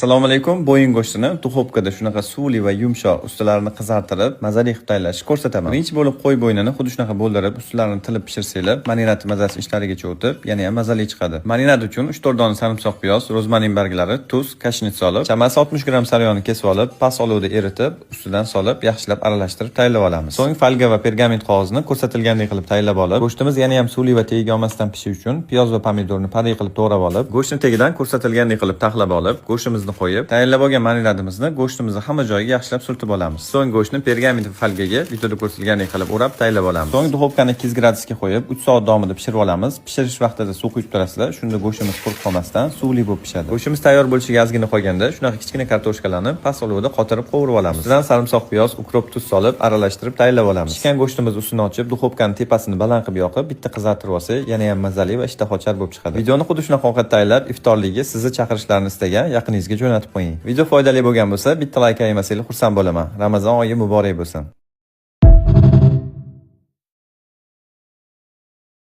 Assalomu alaykum. Bo'yin go'shtini duxovkada shunaqa suvli va yumshoq, ustilarini qizartirib, mazali qilib tayyorlashni ko'rsataman. Birinchi bo'lib qo'y bo'ynini xuddi shunaqa bo'ldirib, ustilarini tilib pishirsanglar, marinad mazasi ichlarigacha o'tib, yana ham mazali chiqadi. Marinad uchun 3-4 dona sarimsoq piyoz, rozmarin barglari, tuz, kashnit solib, chamasi 60 gramm saryoni kesib olib, past olovda eritib, ustidan solib, yaxshilab aralashtirib tayyorlab olamiz. So'ng folga va pergament qog'ozni ko'rsatilgandek qilib tayyorlab olib, go'shtimiz yana ham suvli va tagiga olmasdan pishishi uchun piyoz va pomidorni pari qilib to'g'rab olib, go'shtni tagidan ko'rsatilgandek qilib taxlab olib, go'shtimizni qo'yib, tayyorlab olgan marinadimizni go'shtimizni hamma joyiga yaxshilab surtib olamiz. So'ng go'shtni pergament va folgaga videoda ko'rsatilgandek qilib o'rab tayyorlab olamiz. So'ng duxovkani 200 gradusga qo'yib, 3 soat davomida pishirib olamiz. Pishirish vaqtida suv quyib turasizlar, shunda go'shtimiz qurib qolmasdan suvli bo'lib pishadi. Go'shtimiz tayyor bo'lishiga ozgina qolganda, shunaqa kichkina kartoshkalarni past olovda qotirib qovurib olamiz. Ustidan sarimsoq piyoz, ukrop, tuz solib, aralashtirib tayyorlab olamiz. Pishgan go'shtimiz ustini ochib, duxovkani tepasini baland qilib yoqib, bitta qizartirib olsak, yana ham mazali va ishtahochar bo'lib chiqadi. Videoni xuddi shunaqa ovqat tayyorlab, iftorligiga sizni chaqirishlarini istagan yaqiningizga jo'natib qo'ying. Video foydali bo'lgan bo'lsa, bitta layk ayamasanglar, xursand bo'laman. Ramazon oyi muborak bo'lsin.